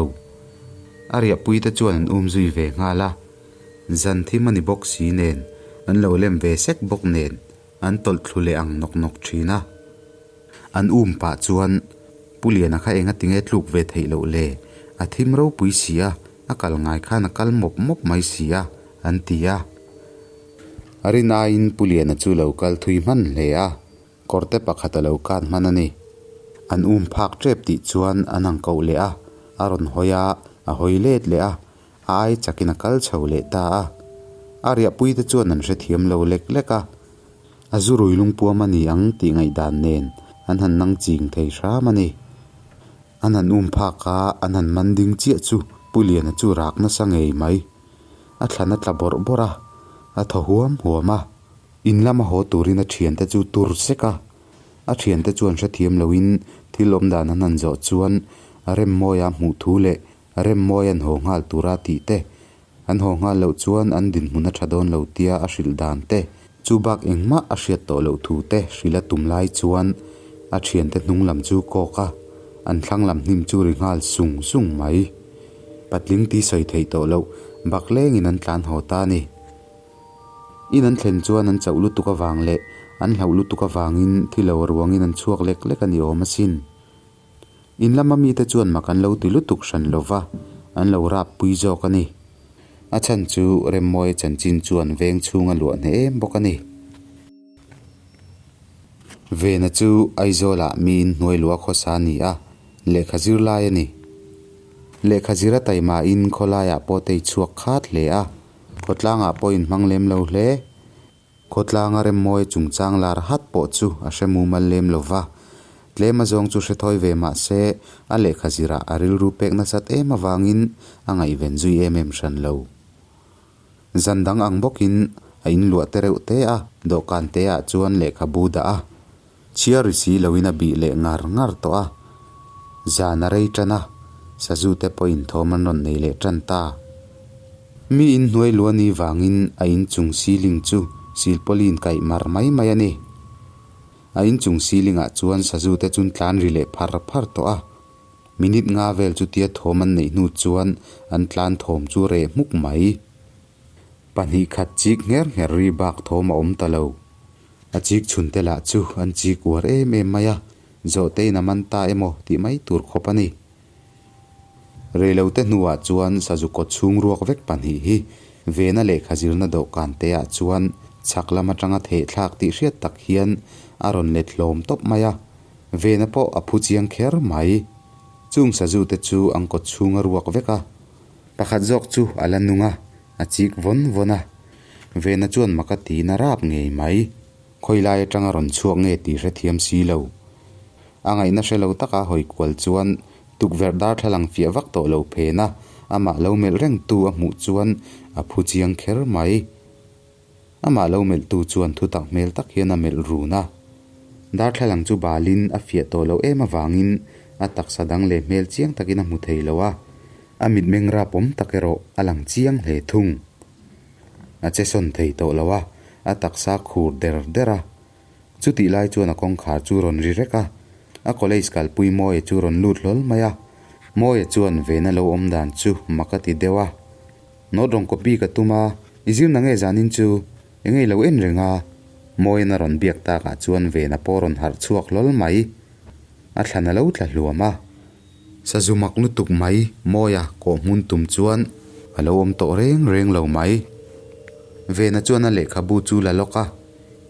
S2: A riahpui te chuan an um zui ve nghal a, zan thim a ni bawk si nen, an lo lem ve sek bawk nen an tawlh thlu leh ang nawk nawk thin a. An um pah chuan Pu Liana kha enga tinge tluk ve theih loh le, a thim ropui si a, a kal ngai khan a kal mawp mawp mai si a, an ti a. A rin aiin Pu Liana chu lo kal thui hman hle a, Kawrte pakhat a lo kan hman a ni. An um phak tep tih chuan an ang koh leh a, a rawn hawi a, a hawi let leh a, a ai chakin a kal chho leh ta a. A riahpui te chuan an hrethiam lo lek lek a, a zu rui lungpuam a ni ang tih ngaihdan nen an han nang ching thei hram a ni. An han um phak a, an han man ding chiah chu Pu Liana chu rak nasa ngei mai. A thlan a tla bawrh bawrh a, a thaw huam huam a. In lama haw turin a thiante chu tur sek a, a thiante chuan hrethiam loin thil awm dan an han zawh chuan Remmawia hmuh thu leh Remmawia an haw nghal tura tih te, an haw nghal loh chuan an dinhmun a tha dawn lo tia a hrilh dan te, chu bak engmah a hriat tawh loh thu te hrilh a tum lai chuan a thiante hnung lam chu kawk a, an thlang lam hnim chu ri nghal sung sung mai. Patling ti sawi theih tawh loh bak lengin an tlan haw ta a ni. In an thlen chuan an chauh lutuk avang leh an hlauh lutuk avangin thi lo ruangin an chhuak lek lek a ni awm asin. In lama mite chuan mak an lo ti lutuk hran lo va, an lo rap pui zawk a ni. A chhan chu Remmawia chanchin chuan veng chhung a luah hneh em bawk a ni. Vena chu Aizawlah miin hnuai luah khawsa a ni a, lehkha zir lai a ni. Lehkha zir a taimahin khawlaiah pawh tei chhuak khat hle a, khawtlangah pawh inhmang lem lo hle. Khawtlanga remmawi chungchang lar hat pawh chu a hre mumal lem lo va, tlem a zawng chu hre thawi ve mah se a lehkha zirah a rilru pek nasat em avangin a ngaihven zui em em hran lo. Zan dang ang bawkin a inluah te reuh te a, dawhkan te ah chuan lehkhabu dah a, chhiar ri si loin a bih leh ngar ngar tawh a. Zan a rei tan a, sazu te pawhin thawm an rawn nei leh tan ta. Mi inhnuai luani vangin a inchung ceiling chu silpawlin kaih mar mai mai a ni. A inchung ceiling ah chuan sazu te chun tlan ri leh phar phar tawh a. Minute nga vel chutia thawm an neih hnu chuan an tlan thawm chu reh hmuk mai. Pahnih khat chik ngher ngher ri bak thawm a awm ta lo. A chik chhun te lah chu an chik uar em em mai a, zawhtein a man ta emaw tih mai tur khawp a ni. Reilote hnuah chuan sazu kawt chhung ruak vek pahnih hi Vena lehkha zirna dawhkan te ah chuan chhak lam atanga thehthlak tih hriat tak hian a rawn let hlawm tawp mai a. Vena pawh a phu chiang kher mai. Chung sazute chu an kawt chhung a ruak vek a. Pakhat zawk chu a la nung a, a chik vawn vawn a. Vena chuan mak a tiin a rap ngei mai. Khawi lai atanga rawn chhuak nge tih hrethiam si lo. A ngaihna hre lo taka hawi kual chuan tukverh darthlalang fiah vak tawh lo phen a, amah lo melh reng tu a hmuh chuan a phu chiang kher mai. Amah lo melhtu chuan thutak hmel tak hian a melh run a. Darthlalang chu balin a fiah tawh loh em avangin a taksa dang leh hmel chiang takin a hmu thei lo a, a mitmeng rapawm tak erawh a lang chiang hle thung. A che sawn thei tawh lo a, a taksa khur der der a. Chutih lai chuan a kawngkhar chu rawn ri rek a, a college kalpui Mawia chu rawn lut hlawl mai a. Mawia chuan vena lo awm dan chu mak a ti deuh a. Note rawn copy ka tum a, i zir na nge zanin chu? Eng nge i lo en reng a? Mawiin a rawn biak takah chuan Vena pawh rawn harh chhuak hlawl mai. A thlan a lo tla hluam a. Sazu mak lutuk mai Mawia kawh hmun tum chuan a lo awm tawh reng reng lo mai. Vena chuan a lehkhabu chu la lawk a,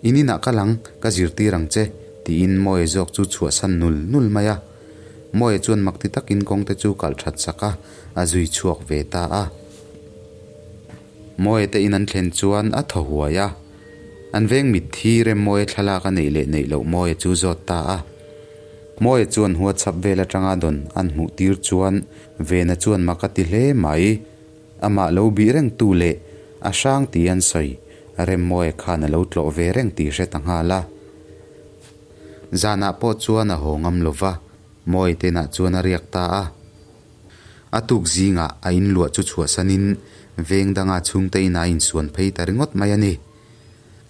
S2: In inah ka lang, ka zirtir ang che, tiin Mawia zawk chu chhuahsan nul nul mai a. Mawia chuan makti takin kawngte chu kalh that sak a, a zui chhuak ve ta a. Mawia te in an thlen chuan a thaw huai a. An veng mitthi Remmawia thlalak a neih leh neih loh Mawia chu zawt ta a. Mawia chuan WhatsApp vel atanga dawn an hmuh tir chuan Vena chuan mak a ti hle mai. Amah lo bih reng tu leh a hrang tih an sawi Remmawia khan a lo tlawh ve reng tih hre ta nghal a. Zanah pawh chuan a haw ngam lo va, Mawia tenah chuan a riak ta a. A tuk zingah a inluah chu chhuahsanin veng danga chhungte inah a insuan phei ta ringawt mai a ni.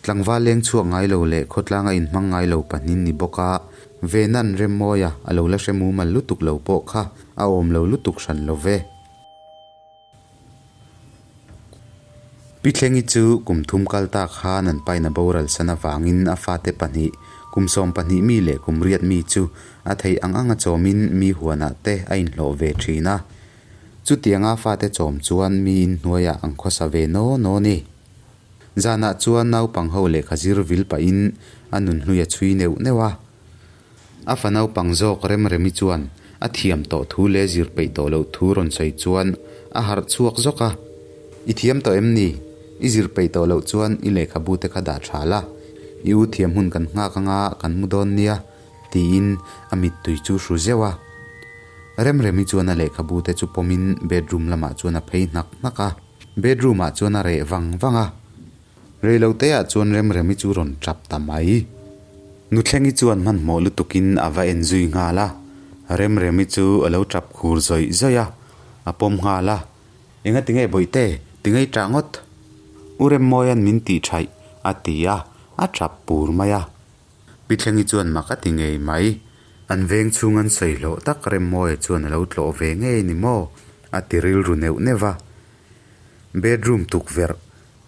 S2: Tlangval leng chhuak ngai lo leh khawtlanga inhmang ngai lo pahnin ni bawk a, Venan Remmawia a lo la hre mumal lutuk lo pawh kha a awm lo lutuk hran lo ve. Pi Thlengi chu kum thum kal ta khan an paina boral san avangin a fate pahnih, kum 12 mi leh kum riat mi chu a theih ang anga chawmin mi huanah te a inhlawh ve thin a. Chutianga fate chawm chuan mi inhnuaiah an khawsa ve naw naw ni. Zanah chuan naupang ho lehkha zir vil pahin a nunhlui a chhui neuh neuh a. A fa naupang zawk Remremi chuan a thiam tawh thu leh zir peih tawh loh thu rawn sawi chuan a harh chhuak zawk a. I thiam tawh em ni? I zir peih tawh loh chuan i lehkhabu te kha dah tha la, i u thiam hun kan nghak anga kan mu dawn nia, tiin a mittui chu hru zeuh a. Remremi chuan a lehkhabu te chu pawmin bedroom lamah chuan a phei hnak hnak a. Bedroom ah chuan a reh vang vang a. Reiloteah chuan Remremi chu rawn tap ta mai. Nuthlengi chuan hmanhmawh lutukin a va en zui nghal a. Remremi chu a lo tap khur zawih zawih a, a pawm nghal a. Enga tinge bawihte, tingei tah ngawt? U Remmawia'n min tih thaih, a ti a, a tap pur mai a. Pi Thlengi chuan mak a ti ngei mai. An veng chhung an sawi hlawh tak Remmawia chuan a lo tlawh ve ngei ni maw? a ti rilru neuh neuh a. Bedroom tukverh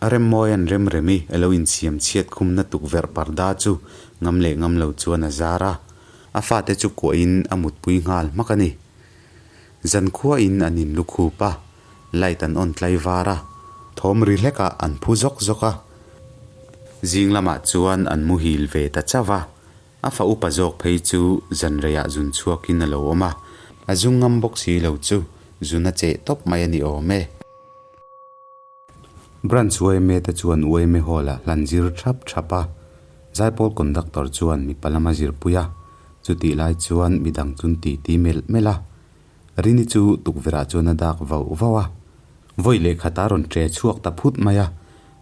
S2: a Remmawia'n Remremi a lo insiam chhiat khumna tukverh parda chu ngam leh ngam lo chuan a zar a, a fate chu kuahin a mutpui nghal hmak a ni. Zankhuain an inlu khup a, light an on tlai var a, thawm ri hlekah an phu zawk zawk a. Zing lamah chuan an muhil ve ta chauh a, a fa upa zawk phei chu zan reiah zun chhuakin a lo awm a, a zung ngam bawk si lo chu zun a cheh tawp mai a ni awm e. Branch yma te chuan yma Hall ah hlan zir thap thap a, Zaipawl Conductor chuan mipa lama zirpui a, chutih lai chuan midang chun titi melh melh a. Rini chu tukverh ah chuan a dak vauh vauh a, vawi leh khat a rawn ṭe chhuak ta phut mai a,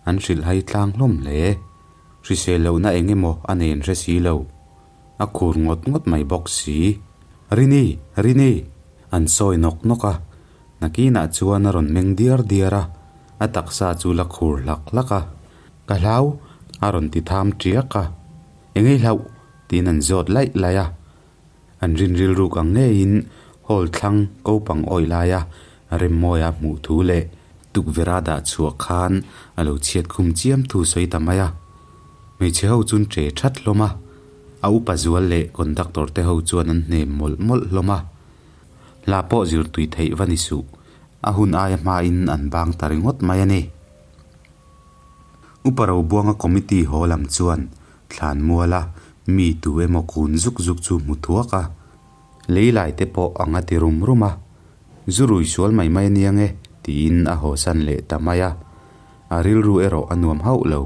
S2: an hrilh hai tlang hlawm hle. Hrisel lohna eng emaw a nen hre si lo. A khur ngawt ngawt mai bawk si. Rini! Rini! An sawi nawk nawk a, Nakinah chuan a rawn meng diar diar a, a taksa chu la khur hlak hlak a. Ka hlau! a rawn ti tham tiak a. Engei hlauh? tiin an zawt laih laih a. An rin rilruk ang ngeiin hall thlang kopang awih laia Remmawia hmuh thu leh tukverha dah chhuah khan a lo chhiat khum chiam thu sawi ta mai a. Hmeichhe ho chun ṭe ṭhat hlawm a, a upa zual leh conductor te ho chuan an hnem mawlh mawlh hlawm a. Hla pawh zir tui theih va ni suh, a hun aia hmain an bang ta ringawt mai a ni. Upa Robuanga committee haw lam chuan thlan muala mi tu emaw kun zuk zuk chu hmu thuak a, lei lai te pawh a nga ti rum rum a, zu rui sual mai mai a nia nge tiin a hawsan leh ta mai a, a rilru erawh a nuam hauh lo.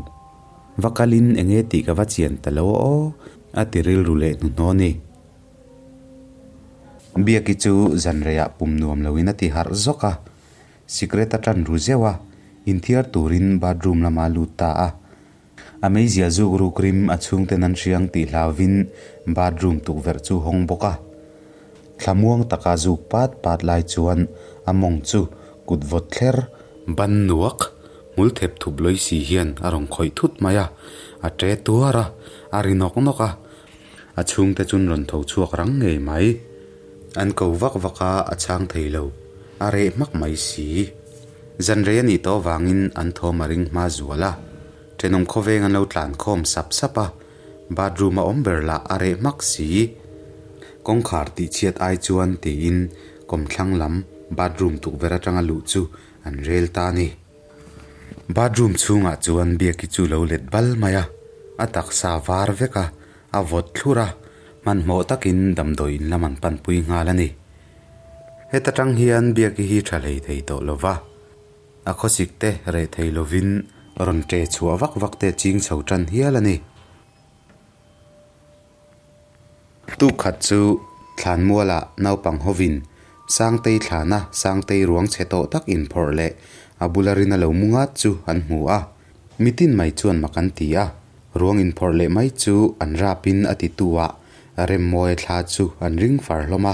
S2: Va kalin enge tih ka va chian ta lo aw a ti rilru leh hnuhnawh a ni. Biaki chu zan reiah pum nuam loin a ti harh zawk a, sikret a tan ru zeuh a, inthiar turin bathroom lama lut ta a. A meizia zuk ruk rim a chhungten an hriang tih hlauvin bathroom tukverh chu hawng bawk a. Thlamuang taka zuk pat pat lai chuan a mawng chu kut vawt thler ban nuak hmul thep thup lawi si hian a rawn khawih thut mai a, a ṭe tuar a, a ri nawk nawk a. A chhungte chun rawn tho chhuak rang ngei mai. An ko vak vak a, a chhang thei lo. A reh hmak mai si. Zan rei a nih tawh avangin an thawm a ring hma zual a. Thenawm khawveng an lo tlan khawm sap sap a, bathroom a awm ber lah a reh hmak si. Kawngkhar tih chhiat ai chuan tiin kawmthlang lam bathroom tukverh atanga luh chu an rel ta a ni. Bathroom chhungah chuan Biaki chu lo let bal mai a, a taksa var vek a, a vawt thlur a, hmanhmawh takin damdawi in lam an panpui nghal a ni. Heta tang hian Biaki hi tha hlei thei tawh lo va, a khawsik te reh thei lovin rawn ṭe chhuah vak vak te ching chho tan hial a ni. Tuk khat chu Thlanmualah naupang hovin Sangtei thlana Sangtei ruang chhe tawh tak inphawrh leh a bula rin a lo mu ngat chu an hmu a. Mitin mai chuan mak an ti a, ruang inphawrh leh mai chu an rapin a ti tu a, Remmawia thla chu an ring far hlawm a.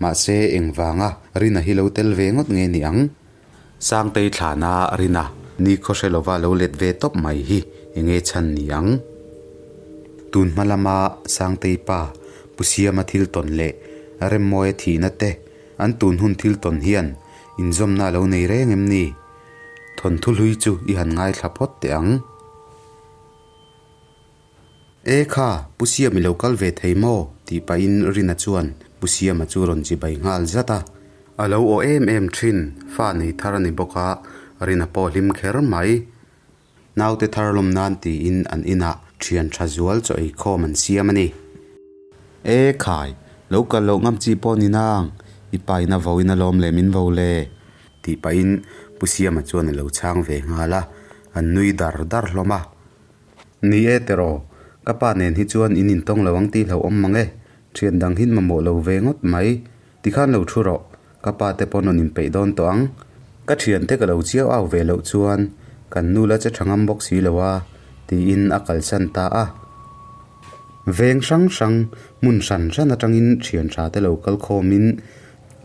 S2: Mahse engvanga Rina hi lo tel ve ngawt nge ni ang? Sangtei thlana Rina ni khaw hre lova lo let ve tawp mai hi enge chhan ni ang? Tun hma lama Sangtei pa Pu Siama thil tawn leh Remmawia thihna te an tun hun thil tawn hian inzawmna a lo nei reng em ni? Thawnthu hlui chu i han ngaithla phawt teh ang. E kha, Pu Siam i lo kal ve thei maw? tih pahin Rina chuan Pu Siama chu rawn chibai nghal zat a. A lo aw em em thin, fa nei thar a ni bawk a, Rina pawh hlim kher mai. Naute thar lawm nan tiin an inah thian tha zual chaw eikhawm an siam a ni. E khai, lo kal loh ngam chi pawh ni nang, i pa in a vo in a lawm leh min vo le, tih pahin Pu Siama chuan a lo chhang ve nghal a, an nui dar dar hlawm a. Ni e tiraw, ka pa nen hi chuan in intawng lo ang tih hlauhawm mang e, thian dang hin mamawh lo ve ngawt mai. Tikhan lo thu rawh, ka pa te pawn rawn inpeih dawn tawh ang. Ka thiante ka lo chiau au ve loh chuan kan nu la che tha ngam bawk si lo a, tiin a kalsan ta a. Veng hrang hrang, hmun hran hran atangin thian tha te lo kal khawmin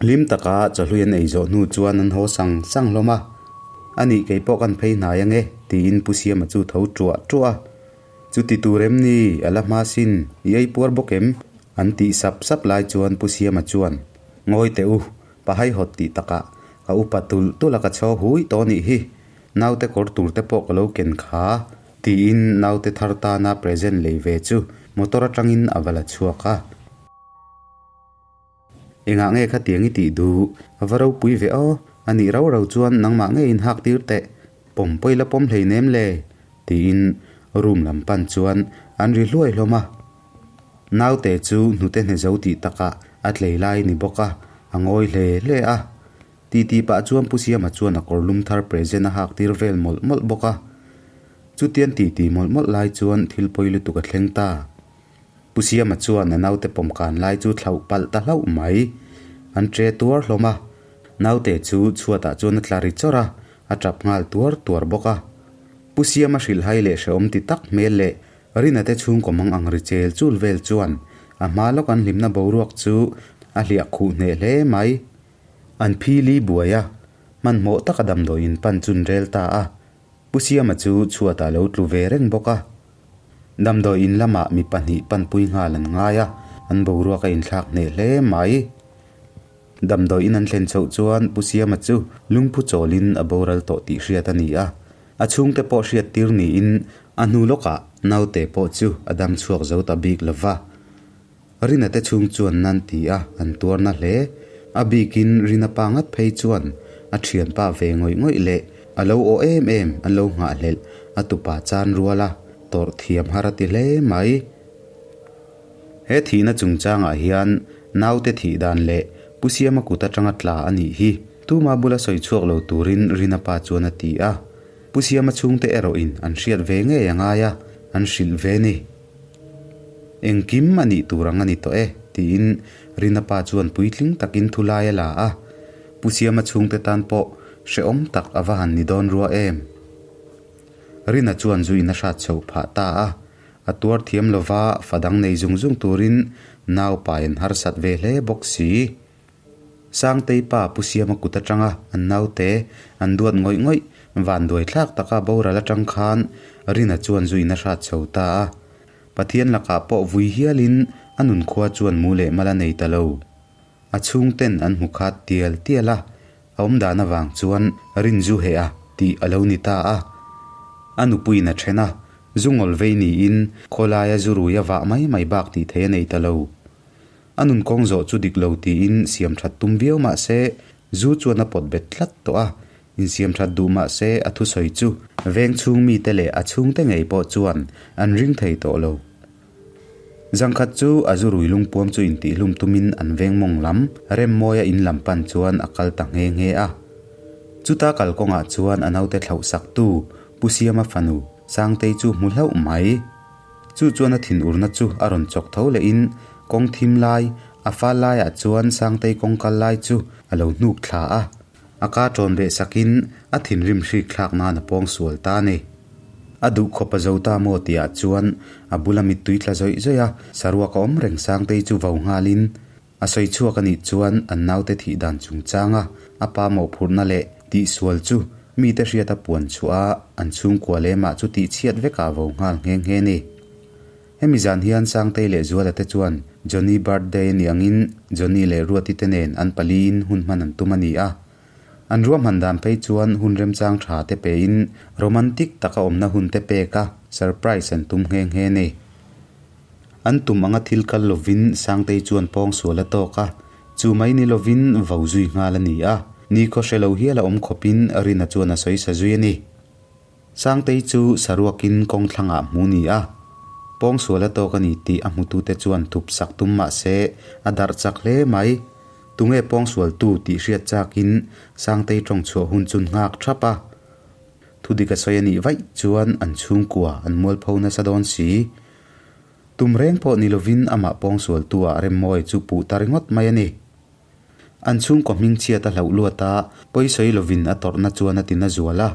S2: hlim taka chawhlui an ei zawh hnu chuan an haw sang sang hlawm a. A nih kei pawh kan phei hnai ange tiin Pu Siama chu tho tuah tuah a. Chuti tur em ni a la hma sin i ei puar bawk em? An tih sap sap lai chuan Pu Siama chuan, Ngawi teh u, pa haihawt tih takah Ka upa tulh tulh a ka chho hui tawh anih hi. Naute kawr tur te pawh ka lo ken kha, tiin naute thar tana present lei ve chu motor atangin a va la chhuak a. Engah nge khatiang i tih duh? A va ropui ve aw. A nih rau rau chuan nangmah ngei in hak tir teh. Pawm pawi la pawm hleinem le, tiin room lam pan chuan an ri hluai hlawm a. Naute chu hnute hne zo tih takah a tlei lai ni bawk a, a ngawi hle hle a. Titi pah chuan Pu Siama chuan a kawr lum thar present a hak tir vel mawlh mawlh bawk a. Chutian titi mawlh mawlh lai chuan thil pawi lutuk a thleng ta. Pu Siama chuan a naute pawm kan lai chu thlauh palh ta hlauh mai. An tre tuar hlawm a. Naute chu chhuatah chuan a tla ri chawrh a, a tap nghal tuar tuar bawk a. Pu Siama hrilhhai leh hrehawm ti tak hmel leh Rina te chhungkaw mang ang ri chel chul vel chuan a hma lawk an hlimna boruak chu a hliah khuh hneh hle mai. An phili buai a, hmanhmawh taka damdawi in pan chun rel ta a. Pu Siama chu chhuatah lo tlu ve reng bawk a. Damdawi in lamah mi pahnih panpui nghal an ngai a, an boruak a inthlak hneh hle mai. Damdawi in an thlen chhoh chuan Pu Siama chu lungphu chawlin a boral tawh tih hriat a ni a. A chhungte pawh hriat tir niin a hnu lawkah naute pawh chu a dam chhuak zo ta bik lo va. Rina te chhung chuan nan ti a, an tuarna hle. A bikin Rina pa ngat phei chuan a thianpa ve ngawih ngawih leh a lo aw em em an lo nghahhlelh a tupa chan rual a, tawrh thiam har a ti hle mai. He thihna chungchangah hian naute thih dan leh Pu Siama kut atanga tla a nih hi tuma bula sawi chhuak lo turin Rina pa chuan a ti a. Pu Siama chhungte erawhin an hriat ve ngei a ngai a, an hrilh ve ni. Engkim a nih tur ang a ni tawh e, tiin Rina pa chuan puitling takin thu lai a la a. Pu Siama chhungte tan pawh hrehawm tak a va han ni dawn rua em. Rina chuan zu in a hrat chhoh phah ta a. A tuar thiam lova fa dang nei zung zung turin nau pai an harsat ve hle bawk si. Sangtei pa Pu Siama kut atanga an naute an duat ngawih ngawih vanduai thlak taka boral atang khan Rina chuan zu in a hrat chho ta a. Pathian lakah pawh vui hialin a nunkhua chuan mu leh mal a nei ta lo. A chhungten an hmu khat tial tial a, a awmdan avang chuan Rin zu heh a tih a lo ni ta a. A nupuiin a then a, zu ngawl vei niin khawlaia zu rui a vah mai mai bak tih theih a nei ta lo. A nun kawng zawh chu dik lo tiin siam that tum viau mah se, zu chuan a pawt bet tlat tawh a, insiam that duh mah se a thusawi chu veng chhung mite leh a chhungte ngei pawh chuan an ring thei tawh lo. Zangkhat chu a zu rui lungpuam chu intihhlum tumin an veng mawng lam Remmawia in lam pan chuan a kal ta nghe nghe a. Chuta kalkawngah chuan a naute thlauh saktu Pu Siama fanu Sangtei chu hmu hlauh mai. Chu chuan a thinurna chu a rawn chawk tho lehin kawng thim lai, a fal laiah chuan Sangtei kawng kal lai chu a lo hnuk thla a. A ka ṭawn beh sakin a thinrim hrik thlak nan a pawng sual ta a ni. A duh khawp a zo ta maw tihah chuan a bula mittui tla zawih zawih a, saruak a awm reng Sangtei chu vo nghalin a sawi chhuak a nih chuan an naute thih dan chungchanga a pa mawhphurhna leh tihsual chu mite hriata puan chhuah a, an chhungkua lemah chu tihchhiat vekah vo nghal nghe nghe ni. Hemi zan hian Sangtei leh Zuala te chuan Johnny birthday a nih angin Johnny leh Ruati te nen an paliin hun hman an tum a ni a. An ruahman dan phei chuan hun remchang tha te pein romantic taka awmna hun te pek a surprise an tum nghe nghe ni. An tum anga thil kal lovin Sangtei chuan pawng sual a tawk a, chu mai ni lovin vo zui nghal a ni a, nikhaw hre lo hial a awm khawpin Rina chuan a sawi sa zui a ni. Sangtei chu saruakin kawng thlangah hmu ni a, pawng sual a tawk a ni tih a hmutute chuan thup sak tum mah se a darh chak hle mai. Tunge pawng sualtu tih hriat chakin Sangtei tawng chhuah hun chu nghak thap a. Thu dik a sawi a nih vaih chuan an chhungkua an mualpho nasa dawn si. Tum reng pawh ni lovin amah pawngsualtu ah Remmawi chu puh ta ringawt mai a ni. An chhungkaw hmingchhiat a hlauh luat a, pawisawi lovin a tawrhna chuan a ti na zual a.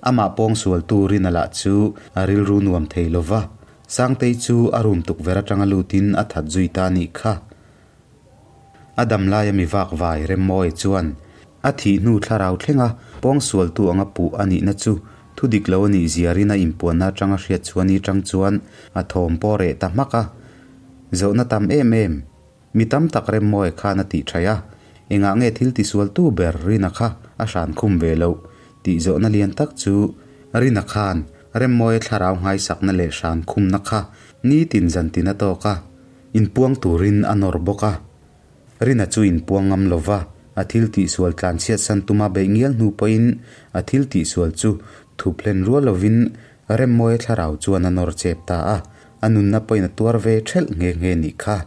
S2: Amah pawngsualtu Rina lah chu a rilru nuam thei lova, Sangtei chu a room tukverh atanga lutin a that zui ta a nih kha. A dam laia mi vak vai Remmawi chuan a thih hnu thlarau thlenga pawngsualtu anga puh a nihna chu thu dik lo a nih ziarin a inpuanna atanga hriat chhuah ni tang chuan a thawm pawh reh ta hmak a. Zawhna tam em em. Mi tam tak Remmawi khan a tih thaih a. Engah nge thil tisualtu ber Rina kha a hran khum ve loh tih zawhna lian tak chu Rina khan Remmawia thlarau nghaisakna leh hran khumna kha nitin zantin a tawk a, inpuang turin a nawr bawk a. Rina chu inpuang ngam lo va, a thil tihsual tlanchhiat san tuma beih ngial hnu pawhin a thil tihsual chu thup hlen rual lovin Remmawia thlarau chuan a nawr chep ta a, a nunna pawhin a tuar ve thelh nghe nghe nih kha.